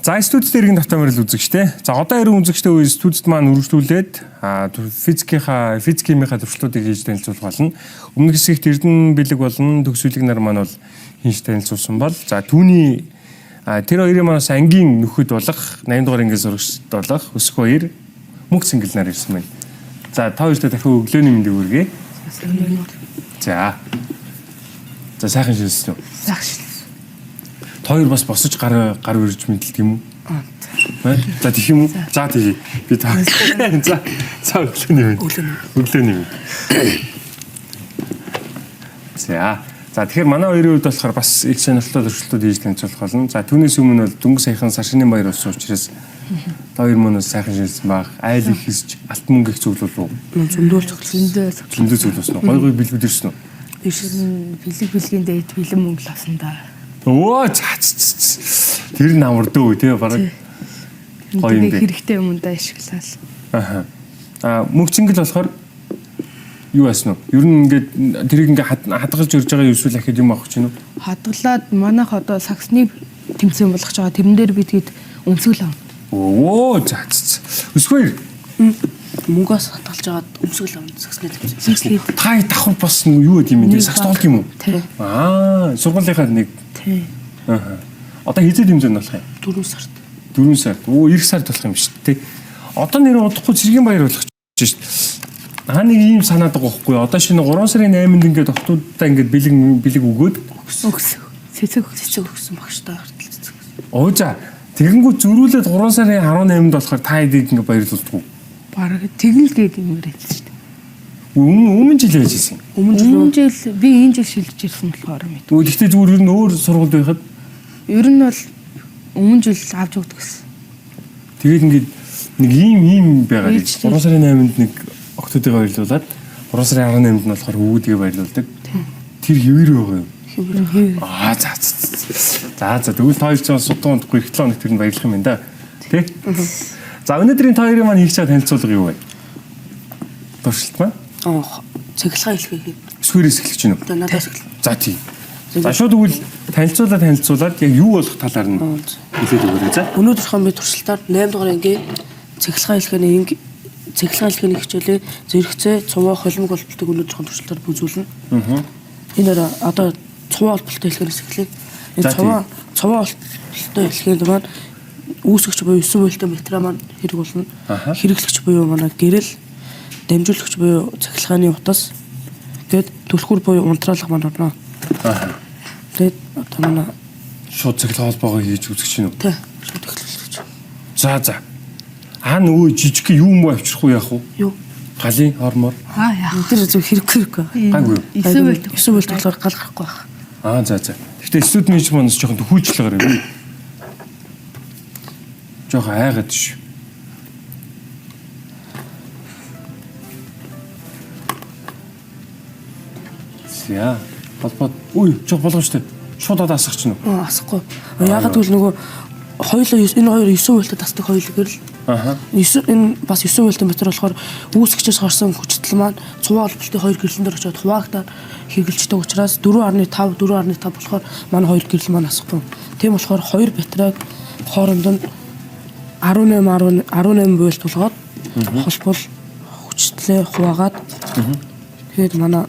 За студид иргэн тавтамрал үзэгчтэй. За одоо иргэн үзэгчтэй үе студид маань үргэлжлүүлээд физикийнхаа физик химийнхаа туршилтуудыг хийж танилцуулах болно. Өмнөх хэсэгт Эрдэнэ бэлэг болон төгс бүлэг нар маань бол хийж танилцуулсан бол за түүний тэр хоёрын маань бас ангийн нөхөд болох 80 дугаар ангийн сурагчд болох өсөх хоёр мөнх цэнгэл нар ирсэн байна. За та хоёртой дахин өглөөний мэндийг хүргэе. За. За сайхан шилжсэн үү? Сайхан шилжсэн. Та хоёр бас босож гар гар үрж мэдлдэг юм уу? За тэгэх юм уу? За тэгье. Би та. За за өглөөний мэнд. Өглөөний мэнд. За. За тэгэхээр манай хоёрын хувьд болохоор бас их сонирхолтой туршилтууд хийж танилцуулах болно. За түүнээс өмнө бол дөнгөж саяхан сар шинийн баяр болсон учраас та хоёр мөн бас сайхан шилжсэн баг. Айл их хийсч алт мөнгө их цуглуулв уу? Зөндөө зөндөө Зөндөө цуглуулсан уу? Гой гой бэлгүүд ирсэн үү? Ирсэн бэлэг бэлгийн дээд бэлэн мөнгө л авсан да. Өө за. Тэр нь амар дөө тий бараг гоё юм бэ. Хэрэгтэй юмдаа ашиглал. Аха. А мөнгө цэнгэл болохоор юу яасан уу? Ер нь ингээд тэрийг ингээд хадгалж өрж байгаа юм эсвэл ахид юм авах чинь үү? Хадгалаад манайх одоо саксны тэмцээн болгож байгаа. Тэрэн дээр би тэгэд өмсгөл авна. Өө за. Өсгөр мөнгөөс хадгалж агаад өмсгөл авна саксны тэмцээн. Та давхар бас юу гэм юм бэ? Сакс тоглох юм уу? Тий. Аа, сургуулийнхаа нэг. Тий. Аа. Одоо хэзээ тэмцээн болох юм? 4 сард. 4 сард. Өө, эх сард болох юм шүү дээ. Одоо нэр удахгүй цэргийн баяр болох чинь шүү дээ. Аа нэг ийм санаад байгаа байхгүй юу? Одоо шинэ 3 сарын 8-нд ингээд охтуудаа ингээд бэлэг бэлэг өгөөд өгсөн. Цэцэг цэцэг өгсөн багштай хартал цэцэг. Оо за. Тэгэнгүүт зөрүүлээд 3 сарын 18-нд болохоор та хэдийг ингээд баярлуулдаг уу? Бараг тэгэл гээд юм яриад шүү дээ. Өмнө жил яаж хийсэн? Өмнө жил би энэ жил шилжиж ирсэн болохоор мэд. Гэхдээ зүгээр ер нь өөр сургуульд байхад ер нь бол өмнө жил авч өгдөг гэсэн. Тэгээд ингээд нэг ийм ийм байгаа. 3 сарын 8-нд нэг октодыгоо баярлуулад 3 сарын 18-нд нь болохоор өвгүүдгээ баярлуулдаг. Тэр хэвээр байгаа юм. Хэвээр. Аа за за. За тэгвэл та хоёр ч судан унтахгүй их 7 хоног тэр нь баярлах юм байна да. Тэ? За өнөөдрийн та хоёрын маань хийх чад танилцуулга юу вэ? Туршилт маань? Аа цэглэгээ хэлхээ хий. Өсгөрөөс эхлэх чинь үү? Надаас эхлэх. За тий. За шууд тэгвэл танилцуулаад танилцуулаад яг юу болох талаар нь хэлээд өгөөрэй за. Өнөөдрийнхөө би туршилтаар 8 дугаар ангийн цэглэгээ хэлхээний инг цэглэгээ хэлхээний хичээлээ зэрэгцээ цуваа холимог холболтыг өнөөдрийнхөө туршилтаар бүзүүлнэ. Аа. Энэ өрөө одоо цуваа холболтой хэлхээс эхлэе. Энэ цуваа цуваа холболтой хэлхийн маань үүсгэгч буюу 9 вольтын материал маань хэрэг болно. Хэрэглэгч буюу манай гэрэл, дамжуулагч буюу цахилгааны утас, тэгээд түлхүүр буюу унтраалга маань орно. Аа. Тэгээд одоо манай шууд цахилгаан холбоогоо хийж үзэх чинь үү? Тий, шууд эхлүүлж. За за. Аа нөгөө жижиг юм уу авчрах уу яах вэ? Юу? Галын хормоор. Аа яах. Тэр зөв хэрэггүй хэрэггүй. Гайгүй. 9 вольт 9 вольт болохоор гал гарахгүй байх. Аа за за. Гэхдээ студ менеж манаас жоохон төхүүлжлэгээр юм. Жоохон айгаад шүү. За холбоод үй жоох болгоомжтой. Шууд одоо асах чинь үү? Аа асахгүй. Яагаад гэвэл нөгөө хоёулаа энэ хоёр 9 вольтод асдаг хоёул гэрэл. Аа. 9 энэ бас 9 вольтын батарей болохоор үүсгчээс гарсан хүчтэл маань цуваа холболтын хоёр гэрлэн дээр очиод хуваагдаад хэрэгжилждэг учраас 4.5 4.5 болохоор манай хоёр гэрэл маань асахгүй. Тийм болохоор хоёр батарейг хооронд нь 18 18 вольт болгоод холбол хүчтлээ хуваагаад тэгээд манай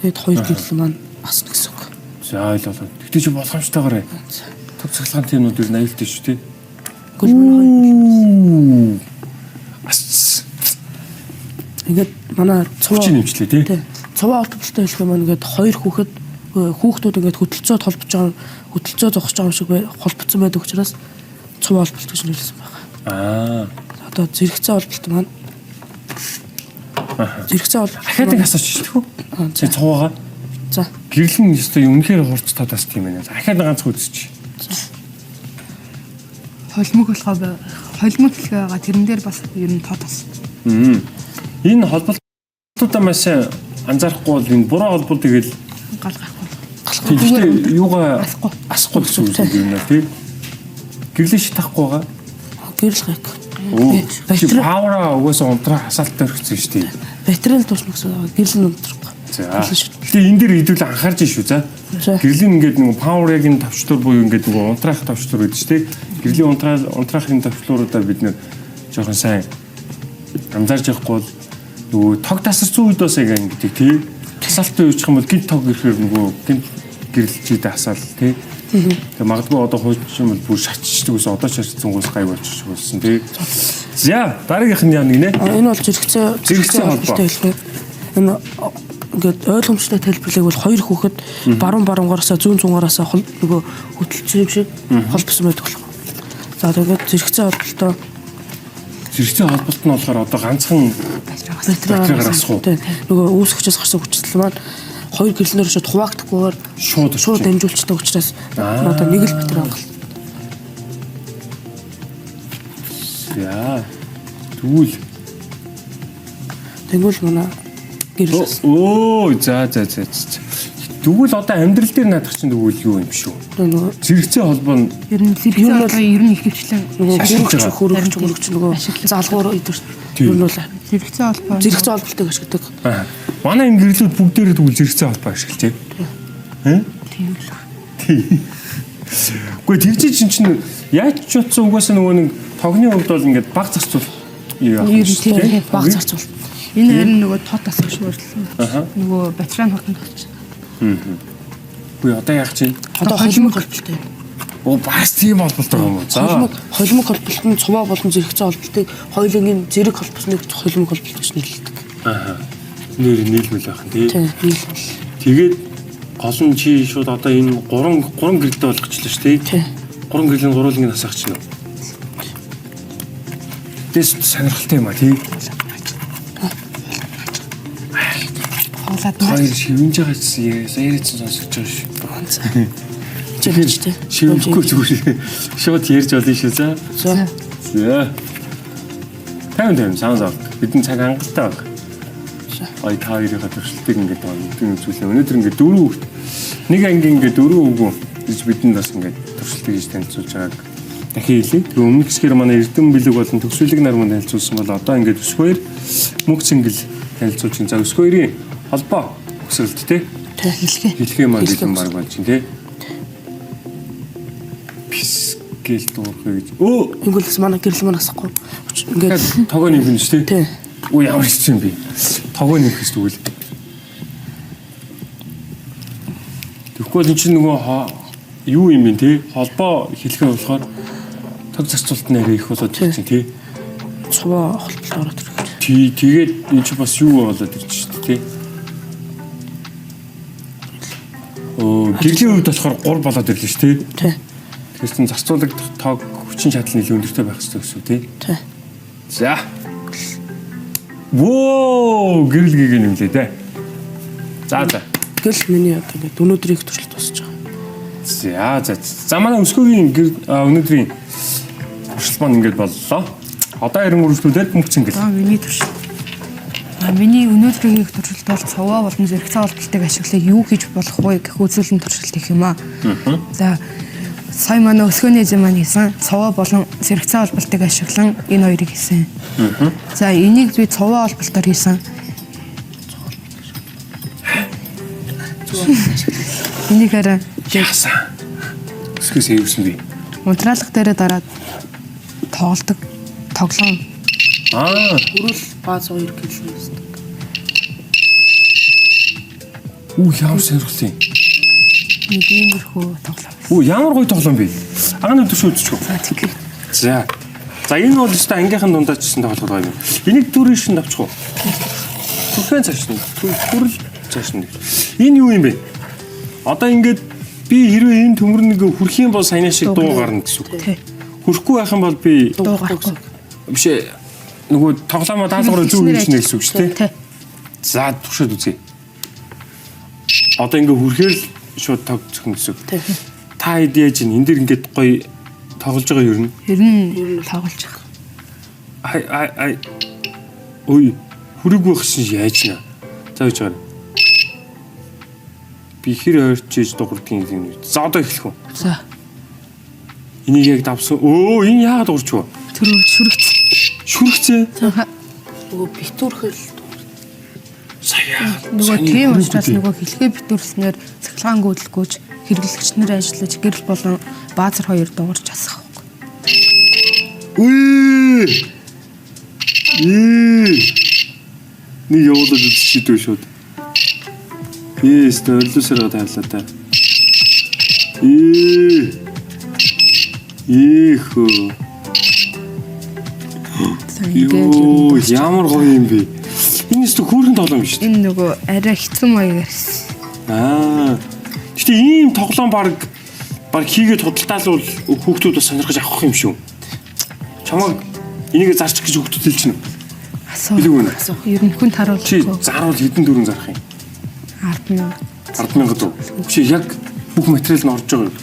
тэгээд хоёр гэрэл маань асна гэсэн үг. За ойлголоо. Тэгтээ чи болгоомжтойгоор төв цахилгаан тиймнүүд ер нь аюултай шүү дээ. Гөл манай хоёр. Ас. Ингээд манай цуваа хүч нэмчлээ тий. Цуваа холболтой хэлэх юм ингээд хоёр хүүхэд хүүхдүүд ингээд хөдөлцөөд холбож байгаа хөдөлцөө зогсож байгаа юм шиг холбогдсон байдаг учраас цуваа холболт гэж нэрлэсэн байна. Аа. Одоо зэрэгцээ холболт маань. Зэрэгцээ холболт. Дахиад нэг асууч шилдэг үү? За цуваагаа. За. Гэрэл нь ёстой үнэхээр хурц тадаас тийм байна. Дахиад нэг ганц үзчих. Холимог болохоо холимог хэлхээ байгаа тэрэн дээр бас ер нь тод бас. Энэ холболтуудаа маш сайн анзаарахгүй бол энэ буруу холболт тэгэл гал гарахгүй. Тэгэхдээ юугаа асахгүй асахгүй гэсэн үг юм байна тий. Гэрлээ шатахгүй байгаа. Гэрэл гайг. Чи павера угаасаа унтраа хасаалттай өргөцсөн шүү дээ. Батарей л дуусна гэсэн. Гэрэл нь унтрахгүй. За. Гэтэ энэ дээр хэдүүл анхаарч шүү за. За. Гэрлийн ингээд нөгөө power яг энэ товчлуур буюу ингээд нөгөө унтраах товчлуур гэдэг чинь тий. Гэрлийн унтраахын төвчлүүрүүдээ бид нэр жоохон сайн анзаарч явахгүй бол нөгөө тог тасарсан үед бас яг ингэдэг тий. Тасаалтын үечих юм бол гинт тог ирэхээр нөгөө гинт гэрэлж идэв асаал тий. Тэгээ магадгүй одоо хуучин бол бүр шатчдаг ус одоо шатчихсан гус гайг болчих болсон тий. За дараагийнх нь яа нэг нэ. Энэ бол зэрэгцээ холбоотой хэлбэр. Энэ ингээд ойлгомжтой тайлбарлыг бол хоёр хүүхэд баруун баруунгараасаа зүүн зүүнгараасаа нөгөө хөтөлсөн юм шиг холбосон байдаг болох. За тэгээд зэрэгцээ холболтоо зэрэгцээ холболт нь болохоор одоо ганцхан батарейгаар асах уу? Нөгөө үүсгчээс гарсан хүчтэл маань хоёр гэрлэнээр очиод хуваагдахгүйгээр шууд дамжуулчихдаг учраас одоо нэг л батарей хангалт. За. Тэгвэл Тэнгүүл манай гэрэл. Өө за за за. Тэгвэл одоо амьдрал дээр наадах чинь тэгвэл юу юм шүү. Зэрэгцээ холбоо нь ер нь зэрэгцээ холбоо ер нь ихэвчлэн нөгөө хөрөгч нөгөө залгуур өдөрт ер нь бол зэрэгцээ холбоо зэрэгцээ холболтыг ашигладаг. Манай энэ гэрлүүд бүгдээрээ тэгвэл зэрэгцээ холбоо ашиглажээ. Хэ? Тийм л. Тийм. Гэхдээ тэгжиж чинь чинь яаж ч утсан угаасаа нөгөө нэг тогны хувьд бол ингээд баг зарцуул юу яах вэ? Тийм баг зарцуул. Энэ харин нөгөө тот асах шуурлаа. Нөгөө батарей хурдан болчихно. Үгүй одоо яах чинь? Одоо холимог холболтой. Оо бас тийм холболт байгаа юм уу? За. Холимог холболт нь цуваа болон зэрэгцээ холболтыг хоёулангийн зэрэг холбосныг холимог холболт гэж нэрлэдэг. Аа. Нэр нийлмэл байх нь тий. Тийм, нийлмэл. Тэгээд гол нь чи шууд одоо энэ гурван гэрэлтэй болгочлоо шүү тий. Гурван гэрлийн гурвууланг асаах чинь үү? Тэс сонирхолтой юм а тий. Хоолоод хоёр шивэнж байгаа ч яриадсан сонсогдож байгаа шүү. Чивэж тий. Шивэхгүй зүгээр шууд ярьж болно шүү за. За. За. 50 50 сан зав. Бидний цаг хангалттай баг. Ой та хоёрынхаа туршилтыг ингээд бүгдийг үзүүлээ. Өнөөдөр ингээд дөрөв хүүхэд нэг анги ингээд дөрөв хүүгүү гэж бидэнд бас ингээд туршилтыг хийж танилцуулж байгааг дахин хэлье. Тэгээ өмнөх хэсгээр манай Эрдэм бэлэг болон төгсвөлэг нар мөн танилцуулсан бол одоо ингээд өсгөөр мөнх цэнгэл танилцуулж байна. За өсгөөрийн холбоо өсрэлт тий. Хэлхээ. Хэлхээ маань бэлэн баг болж байна тий. Пис гэл дуурхэ гэж. Өө Ингэл манай гэрэл маань асахгүй. Ингээд тогоо нэмэх нь шүү тий. Үу ямар хэцүү юм бэ? Тогоо нэмэх гэж тэгвэл. Тэгэхгүй бол эн чинь нөгөө юу юм бэ тий? Холбоо хэлхээ болохоор тог зарцуулалт нэрээ их болоод ирчин тий. Цуваа холболт ороод ирэх. Тий, тэгээд эн чинь бас юу болоод ирж шүү дээ тий. Гэрлийн хувьд болохоор 3 болоод ирлээ шүү тий. Тий. Тэгэхээр чин зарцуулагдах тог хүчин чадал нь илүү өндөртэй байх хэрэгтэй гэсэн үг тий. Тий. За. Воо, гэрэл гэгээ нэмлээ дээ. За за. Гэл миний одоо ингээд өнөөдрийн туршилт дуусч байгаа. За за. За манай өсгөөгийн өнөөдрийн туршилт маань ингээд боллоо. Одоо 90 үргэлжлүүлээд мөнх цэнгэл. Аа миний туршилт. Миний өнөөдрийн их туршилт бол цуваа болон зэрэгцээ холболтыг ашиглан юу хийж болох вэ гэх үзүүлэн туршилт их юм аа. За сая манай өсгөөний эзэн маань хийсэн цуваа болон зэрэгцээ холболтыг ашиглан энэ хоёрыг хийсэн. За энийг би цуваа холболтоор хийсэн. Энийг хараа яасан. Өсгөөс ээвсэн би. Унтраалга дээрээ дараад тоглодог тоглоом. Аа, Өрөөл бааз хоёр гэрэл үүсдэг. Үу ямар сонирхолтой юм. Нэг иймэрхүү тоглоом. Үу ямар гоё тоглоом бэ? Агааны төшөө үзчихв. За тэгэхээр. За. За энэ бол өстой ангийнхан дундаа ч гэсэн тоглох гоё юм. Энийг дүрийн шин давчих уу? Түрхэн цааш нь. Түрл цааш нь. Энэ юу юм бэ? Одоо ингээд би хэрвээ энэ төмөр нэг хүрх юм бол саяны шиг дуу гарна гэсэн үг. Тий. Хүрхгүй байх юм бол би Дуу гарахгүй. Биш ээ. Нөгөө тоглоомоо даалгавраа зөв хийж нэ гэсэн үг шүү дээ. Тий. За туршаад үзье. Одоо ингээ хүрхээр л шууд тог зөхөн гэсэн үг. Тий. Та хэд яаж ин энэ дэр ингээд гоё тоглож байгаа юм ер нь. Ер нь тоглож байгаа. Ай ай ай. Ой, хүрээгүй байх чинь яаж нэ? За үж байгаа. Би хэр ойрч иж дуурдгийн юм. За одоо эхлэх үү? За. Энийг яг давсан. Өө, энэ яагаад дуурч вэ? Түрүү шүрэгц. Шүрэгцээ. Нөгөө битүүрхэл Сая. Нөгөө тийм учраас нөгөө хэлхээ битүүрснээр цахилгаан гүйдэлгүйж хэрэглэгч нар ажиллаж гэрэл болон баазар хоёр дуурч асах байхгүй. Үе! Ээ! Нэг явуулаад үзчихээ шууд. Ээ, өстө өрлөөсөр тавилаа та. Ээ! Ийхүү. За ингээд Йоо, ямар гоё юм бэ? Энэ өстө хөөрхөн тоглоом шүү дээ. Энэ нөгөө арай хэцүү маягаар хийсэн. Аа. Гэтэ ийм тоглоом баг баг хийгээд худалдаалвал хүүхдүүд бас сонирхож авах юм шүү. Чамайг энийг зарчих гэж хүүхдүүд хэлж байна. Асуу. Хэлээгүй үү? Ер нь хүн Чи таруулахгүй. заруул хэдэн дөрөв зарах юм? 10,000. 10,000 дүү. Чи яг бүх материал нь орж байгаа юу?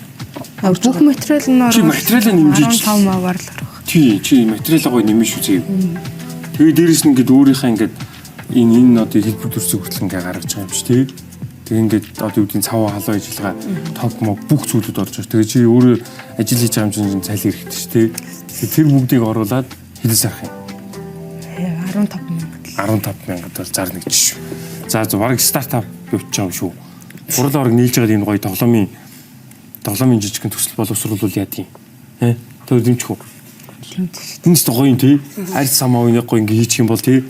А бүх материал нь Чи материалаа нэмж ич. 15 мавар л орох. Чи материалаа гоё нэмэн шүү зээ. Тэгээ дээрэс нь ингээд өөрийнхөө ингээд энэ энэ одоо хэлбэр төрсөг хүртэл ингээд гаргаж байгаа юм чи тий. Тэгээ ингээд одоо юу гэдгийг цав халуун ажиллагаа топ мог бүх зүйлүүд орж байгаа. Тэгээ чи өөрөө ажил хийж байгаа юм чинь цалин хэрэгтэй шүү тий. Тэгээ тэр бүгдийг оруулаад хэлээ сарах юм. 15,000. 15 мянгад бол зар нэг шүү. За зөв бараг стартап явуулж байгаа юм шүү. Гурал орог нийлж байгаа ийм гоё тоглоомын тоглоомын жижигхэн төсөл боловсруулвал яа дим. Тэ? Тэр дэмжих үү? Тэмцэх. Энэ ч гоё юм тий. Арь самаа үнийг гоё ингээ хийчих юм бол тий.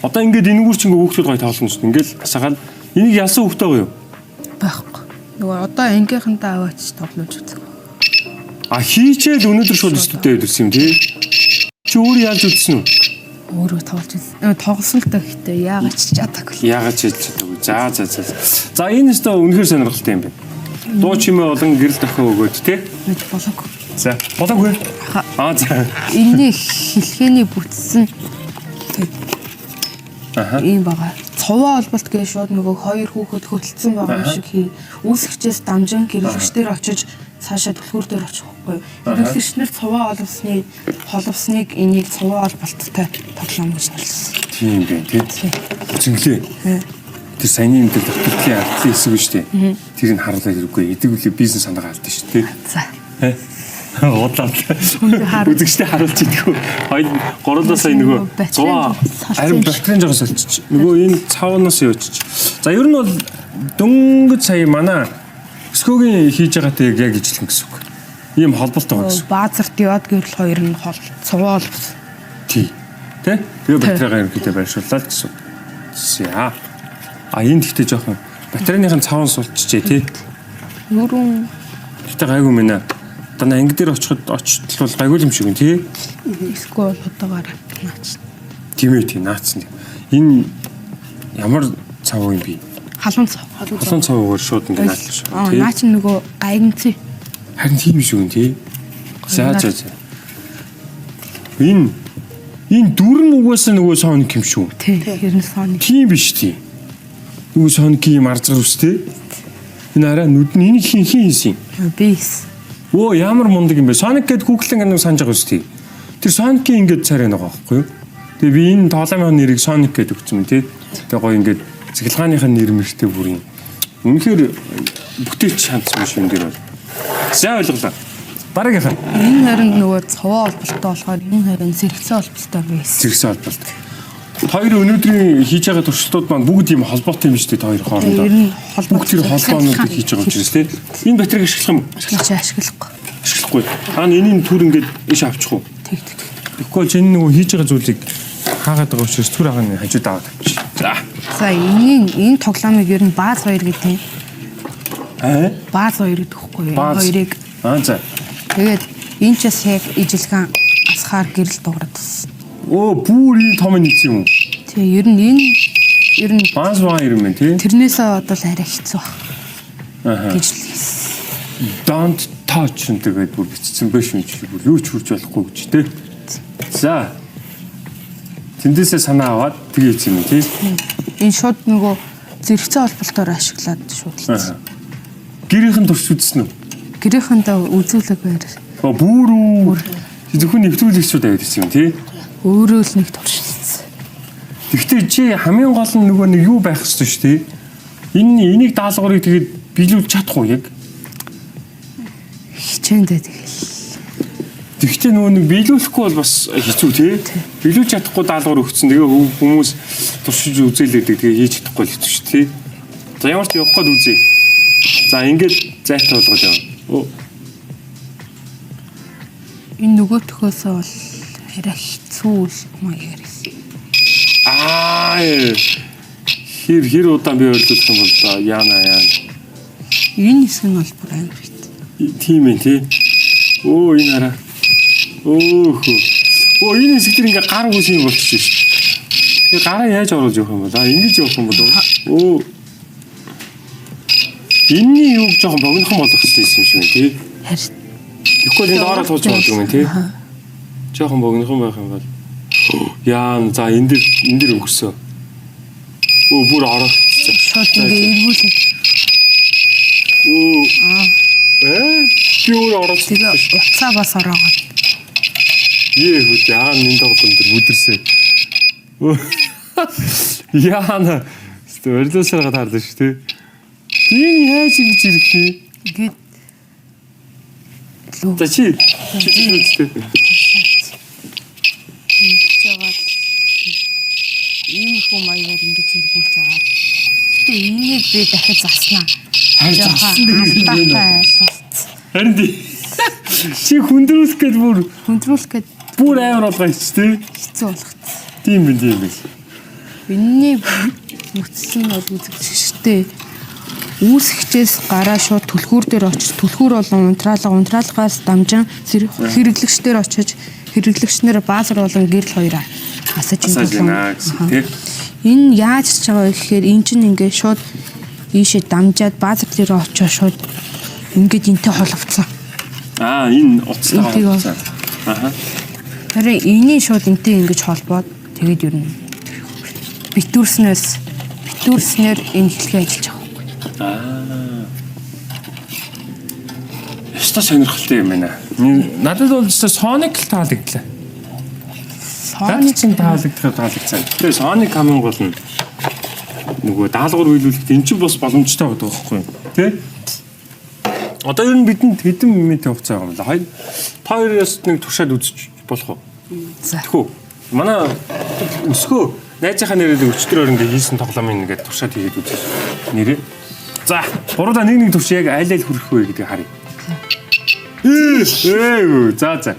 Одоо ингээд энэгээр чи ингээ хүүхдүүд гоё тоглоно шүү. Ингээл асаагаал энийг ялсан хүүхдээ байгаа юу? Байхгүй. Нөгөө одоо ангийнхантаа аваач тоглож үзэх. А хийчээл өнөөдөр шууд студид ирсэн юм тий. Чи өөрөө ялж үзсэн үү? Өөрөө тоглож үзсэн. Тоглосон л та гэхдээ яагаад ч чадаагүй. Яагаад ч ялж чадаагүй. За за за. За энэ өстө үнэхээр сонирхолтой юм байна. Дуу чимээ болон гэрэл дохио өгөөд тий. Мэдж болоогүй. За болоогүй. Аа за. Энэний хэлхээний бүтсэн Аха. ийм байгаа. Цуваа холболт гэж шууд нөгөө хоёр хүүхэд хөтөлсөн байгаа юм шиг хий. Үүсгчээс дамжин гэрлэгч дээр очиж цаашаа түлхүүр дээр очих байхгүй юу? Гэрлэгч нар цуваа холбосныг холбосныг энийг цуваа холболттой тоглоом гэж нэрлэсэн. Тийм байх тий. Зинглээ. Тэр саяны юм дээр докторийн алдлын хэсэг үү шүү дээ. Тэрийг харуулаад хэрэггүй. Эдэг үлээ бизнес санаагаа алдсан шүү дээ. За. Удлаад. Үзэгчтэй харуулж идэхгүй. Хоёр гурлаа сая нөгөө Батарейн 100 салцсан харин юм шиг. батарейн жоохон солчих. Нөгөө энэ цавнаас явчих. За ер нь бол дөнгөж сая манай өсгөөгийн хийж байгаатай яг ижилхэн гэсэн үг. Ийм холболт байгаа гэсэн үг. Баазарт яваад гэрэл хоёр нь хол цуваа холбосон. Тий. Тэ? Тэгээ батарейгаа ерөнхийдөө байршууллаа л гэсэн үг. За. А энэ гэхдээ жоохон батарейныхын цавн сулчжээ тий. Өрөн Гэтэ гайгүй мэнэ. Одоо анги дээр очиход очтол бол гайгүй юм шиг юм тий. эсвэл одоогоор наач. Тийм ээ тий наацсан. Энэ ямар цав юм бэ? Халуун цав. Халуун цавгаар шууд ингэ наатлаа шүү. Аа Тий. наа чи нөгөө гайгнцээ. Харин тийм шүү гэн тий. За за за. Энэ энэ дүрм угаасаа нөгөө Sonic юм шүү. Тий. Ер нь Sonic. Тийм биш тий. Нөгөө Sonic-ийн юм арзгар ус тий. Энэ арай нүд нь энийг хин хин хийсэн юм. Би хийсэн. Өө ямар мундаг юм бэ? Sonic гэд Google-ын киног санаж байгаа үстэй. Тэр Sonic-ийн ингээд царай нэг байгаа байхгүй юу? Тэгээ би энэ тоглоомын нэрийг Sonic гэд өгсөн юм тий. Тэгээ гоё ингээд цэглэгааныхаа нэр мэртэй бүр юм. Үнэхээр бүтээч хандсан юм шиг юм дээр бол. За ойлголоо. Дараагийнх нь Энэ харин нөгөө цуваа холболттой болохоор энэ харин зэрэгцээ холболтоор байсан. зэрэгсэн холболт. Хоёр өнөөдрийн хийж байгаа туршилтууд маань бүгд ийм холбоотой юм шүү дээ хоёр хоорондоо. Ер нь холбоо- Бүгд тэр холбоонуудыг хийж байгаа учраас тий. Энэ батарейг ашиглах юм уу? Чи ашиглахгүй. Ашиглахгүй. Аа энэний түр ингээд иш авчих уу? Тэг тэг. Тэгэхгүй бол энэ нөгөө хийж байгаа зүйлийг хаагаад байгаа учраас түр агааны хажууд аваад авчих. За. За энэний энэ тоглоомыг ер нь бааз хоёр гэдэг юм. Аа. Бааз хоёр гэдэг үхгүй юу? Энэ Бааз. хоёрыг Аа за. тэгээд энэ ч бас яг ижилхэн асахаар гэрэл дуурайд бас. Өө бүр ийм том нийц юм уу? Тэг ер нь энэ ер нь Бааз баа юм байна тий. тэрнээсээ бодвол арай хэцүү баг. Аха. Гэж л хийсэн. Don't touch гэдэг бүр бичсэн байх юм чи бүр юу ч хүрч болохгүй гэж тий. За. Тэндээсээ санаа аваад тэгээ хийсэн юм тий. Энэ шууд нөгөө зэрэгцээ холболтоор ашиглаад шууд хийсэн. Аха. Гэрийнхэн турш үзсэн үү? Гэрийнхэндээ үзүүлэг байр. Оо бүр үү. Зөвхөн нэвтрүүлэгчүүд аваад ирсэн юм тий. Өөрөө л нэг туршилсан. Гэхдээ чи хамгийн гол нь нөгөө нэг юу байх ёстой шүү дээ. Энэ энийг даалгаврыг тэгээд биелүүлж чадах уу яг? Хичээндээ тэгэл. Тэгвэл нөгөө нэг биелүүлэхгүй бол бас хэцүү тий. Биелүүлж чадахгүй даалгавар өгсөн. Тэгээ хүмүүс туршиж үзээлээдэг. Тэгээ хийж чадахгүй л хэцүү шүү тий. За ямар ч явах гээд үзье. За ингээд зайтай болгож явна. Өө Энэ нөгөөтхөөсөө бол Арай хэцүү л маягаар хийсэн. Аа. Хэр хэр удаан би ойрлуулах юм бол да. Яана яана. Энэ хэсэг нь бол бүр амар хэцүү. Тийм ээ тий. Өө энэ хараа. Өөхөө. Өө энэ хэсэг дээр ингээ гар үс юм болчихсон шүү дээ. Тэгээ гараа яаж оруулж явах юм бол? Аа ингэж явах юм бол өө. Энийний юуг жоохон богинохон болгох хэрэгтэй юм шиг байна тий. Харин Тэгэхгүй л энэ доороо туулж магадгүй юм тий. Жоохон богинохон байх юм бол яа за энэ дэр өнгөрсөө. Өө бүр ороолцсон. шууд ингээ эргүүлэн. Өө. Э? Би өөр ороолцсон. Тэгээ уцаа бас ороогоод. Ее хүү яа энэ тоглоом дээр бүдэрсээ. Яана. Тэ орилуусаараа таардаг шүү тий. Тийм яаж ингэж ирэх юм? Ингээд лүү За чи чи үстэй. ингэж яваад иймэрхүү маягаар ингэж эргүүлж агаад. Гэтэ энийг би дахиж заснаа. Харин Жохон зассан дээр юм алдаатай байна. ойлголт. Харин тий. Чи хүндрүүлэх гээд бүр Хүндрүүлэх гээд бүр амар болгоо хийч тий. хэцүү болгоцсон. Тийм байх тийм байх. Энэний нүцэл нь бол үзэгчтэй үүсгчээс гараа шууд түлхүүр дээр очиж түлхүүр болон унтраалга унтраалгаас дамжин хэрэглэгч дээр очиж хэрэглэгч нэр баазар болон гэрэл хоёроо асаж Асааж энэ байна гэсэн тий. Энэ яаж ч байгаа вэ гэхээр эн чинь ингээ шууд ийшээ дамжаад баазар дээр очиж шууд ингээд энтэй холбогдсон. Аа энэ уцтайгаа Энтэйг холбогдсон. Аха. Харин энийг шууд энтэй ингэж холбоод тэгээд ер нь битүүрснээс битүүрснээр энэ хэлхий ажиллаж байгаа байхгүй. Аа. Ёстой сонирхолтой юм байна. Надад бол ёстой Sonic л таалагдлаа. Sonic чинь таалагдах таалагдсан. Тэгээ Sonic хамгийн гол нь нөгөө даалгавар биелүүлэхэд эн чинь бас боломжтой байдаг байхгүй юу? Тэ? Одоо ер нь бидэнд хэдэн минутын хугацаа байгаа юм бэ? Хоёр та хоёроос нэг туршаад үзэж болох уу? За. Тэхүү. Манай өсгөө найзынхаа нэрээр өчтөр ингээ хийсэн тоглоомын ингээд туршаад хийгээд үзэж нэрээ. За, гурваа нэг нэг турш яг аль аль хүрэх вэ гэдгийг харъя. Ээ, за за.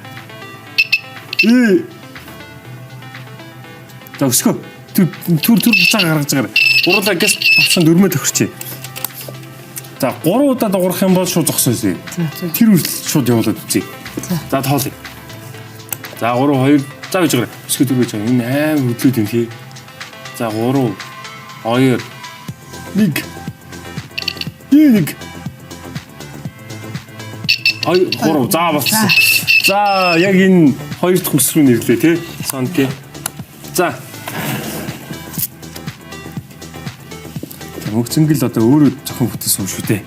Ээ. За өсгөө. Түр түр буцаа гаргаж байгаа. Гурлаа гэс тавшин дөрмөө тохирчээ. За, гурван удаа дуурах юм бол шууд зогсоосэй. Тэр хүртэл шууд явуулаад үзье. За, тоолъё. За 3 2 за байж байгаа. Өсгөө түр байж байгаа. Энэ аим хөдлөөд юм тий. За 3 2 1 1 2 3 за болсон. За яг энэ хоёр дахь үс рүү нэрлээ тий. Сонки. За. Мөгцөнгөл одоо өөрөө зохион бүтээсэн юм шүү дээ.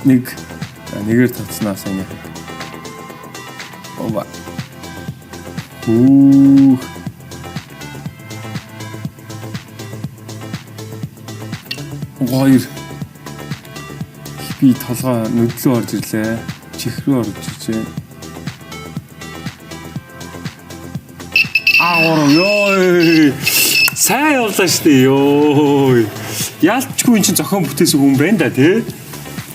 Нэг нэгээр татснаа сайн яа. Ова. Хүүх. Хоёр. Би толгой нүдлөө орж ирлээ. Чих рүү орж иржээ. Аа гурав ёо. Сайн явлаа шүү дээ ёо. Ялчгүй эн чинь зохион бүтээсэн хүн байна да тий.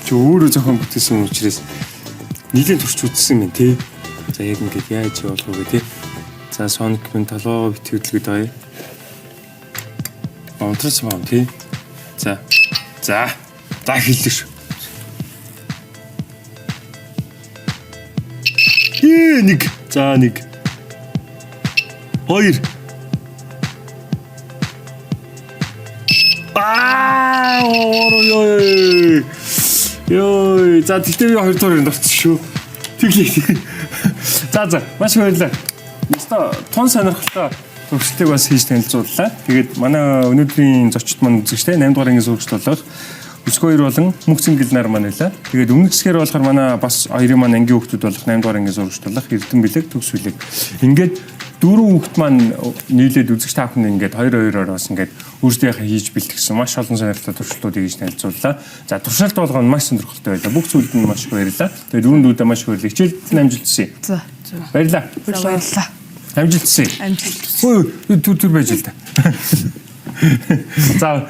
Чи өөрөө зохион бүтээсэн учраас нийлэн турч үзсэн юм тий. За яг ингээд яаж явуулах вэ тий. За Sonic минь толгоо битгийдлгээд байгаа. Унтрас юм тий. За. За. За хэллээ шүү. Ээ нэг. За нэг. Хоёр. Аа, ёо. Йой, за тэгтээ би хоёр дахь өрөөнд орсон шүү. Тэглээ. За за, маш их баярлалаа. Ёстой тун сонирхолтой туршилтыг бас хийж танилцууллаа. Тэгээд манай өнөөдрийн зочид маань үзэгчтэй 8 дугаар ангийн сурагч болох Өсгөө хоёр болон Мөнх Зингэл нар маань байлаа. Тэгээд өмнөх хэсгээр болохоор манай бас хоёрын маань ангийн хүүхдүүд болох 8 дугаар ангийн сурагч болох Эрдэнэ Билэг, Төгс Билэг. Ингээд дөрвөн хүүхд маань нийлээд үзэгч та бүхэнд ингээд хоёр хоёроор бас ингээд өөрсдийнхээ хийж бэлтгэсэн маш олон сонирхолтой туршилтуудыг хийж танилцууллаа. За туршилт болгоно маш сонирхолтой байлаа. Бүх зүйлд нь маш их баярлалаа. Тэгээд дөрвөн дүүдээ маш их баярлалаа. Хичээлд нь амжилт хүсье. За. Баярлалаа. Баярлалаа. Амжилт хүсье. Амжилт. Хөө түр түр байж л та. За.